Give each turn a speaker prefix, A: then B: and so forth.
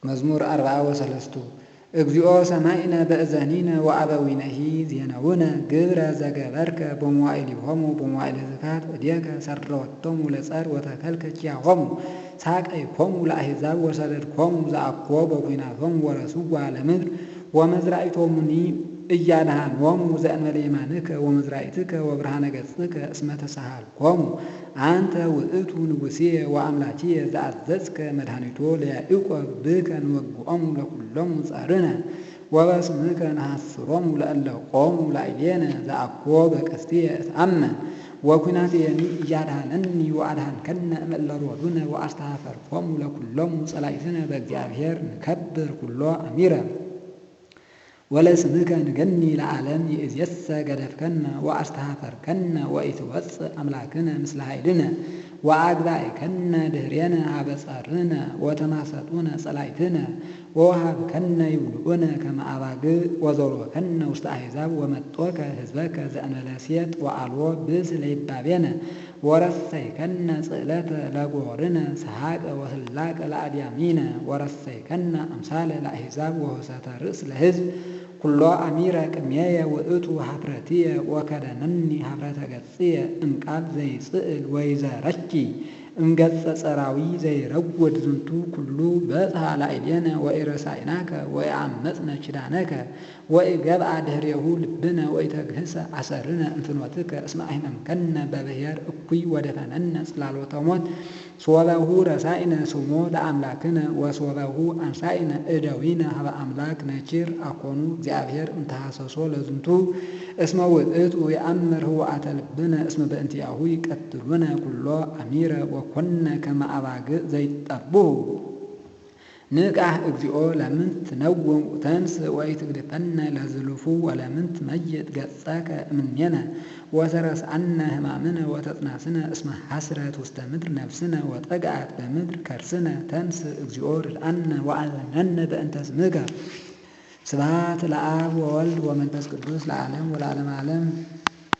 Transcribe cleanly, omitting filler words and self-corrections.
A: መዝሙር 43። እግዚኦ ሰማዕነ በእዘኒነ ወአበዊነሂ ዜነውነ ግብረ ዘገበርከ በመዋዕሊሆሙ በመዋዕለ ዝካት እዴከ ሰረወቶሙ ለጸር ወተከልከ ኪያሆሙ ሳቀይኮሙ ለአሕዛብ ወሰደድኮሙ ዘአኮ በኩናቶሙ ወረስዋ ለምድር ወመዝራኢቶሙኒ እያድኀኖሙ ዘእንበለ የማንከ ወመዝራኢትከ ወብርሃነ ገጽከ እስመ ተሳሃልኮሙ አንተ ውእቱ ንጉሥየ ወአምላኪየ ዘአዘዝከ መድኃኒቶ ለያዕቆብ ብከ ንወግኦሙ ለኵሎሙ ጸርነ ወበስምከ ነሐስሮሙ ለእለ ቆሙ ላዕሌነ ዘአኮ በቀስትየ እትአመን ወኩናትየኒ እያድኀነኒ ወአድኀንከነ እምእለ ሮዱነ ወአስተኀፈርኮሙ ለኵሎሙ ጸላኢትነ በእግዚአብሔር ንከብር ኩሎ አሚረ ወለስምከ ንገኒ ለዓለም ይእዜሰ ገደፍከነ ወአስተኀፈርከነ ወኢትወፅእ አምላክነ ምስለ ኃይልነ ወአግባእከነ ድኅሬነ ኀበ ጸርነ ወተማሰጡነ ጸላእትነ ወወሃብከነ ይብልዑነ ከመ አባግዕ ወዘሎከነ ውስተ አሕዛብ ወመጦከ ሕዝበከ ዘእንበለ ሴጥ ወአልቦ ብእስ ለይባቤነ ወረሰይከነ ጽዕለተ ለጎርነ ሰሐቀ ወህላቀ ለአድያሚነ ወረሰይከነ አምሳለ ለአሕዛብ ወሆሰተ ርእስ ለሕዝብ ኩሎ አሚረ ቅድሜየ ውእቱ ኀፍረትየ ወከደነኒ ኀፍረተ ገጽየ እምቃል ዘይጽእል ወይዘረኪ እምገጸ ጸራዊ ዘይረውድ ዝንቱ ኩሉ በጽሐ ላዕሌነ ወኢረሳይናከ ወኢዐመፅነ ኪዳነከ ወኢገብአ ድኅሬሁ ልብነ ወኢተግህሰ አሰርነ እንፍኖትከ እስመ አሕመምከነ በብሔር እኩይ ወደፈነነ ጽላሎተ ሞት ሶበሁ ረሳይነ ስሞ ለአምላክነ ወሶበሁ አንሳይነ እደዊነ ሀበ አምላክ ነኪር አኮኑ እግዚአብሔር እንተሐሰሶ ለዝንቱ እስመ ውእቱ የአምር ህወአተ ልብነ እስመ በእንቲአሁ ይቀትሉነ ኩሎ አሚረ ወኮነ ከመ አባግዕ ዘይጠብሑ። ንቃህ እግዚኦ ለምንት ትነውም ተንሥእ ወኢትግድፈነ ለዝሉፉ ወለምንት መይጥ ገጸከ እምኔነ ወተረስአነ ሕማምነ ወተጽናስነ እስመ ሐስረት ውስተ ምድር ነፍስነ ወጠግአት በምድር ከርስነ ተንሥእ እግዚኦ ርድአነ ወአድኅነነ በእንተ ስምከ። ስብሐት ለአብ ወወልድ ወመንፈስ ቅዱስ ለዓለም ወለዓለመ ዓለም።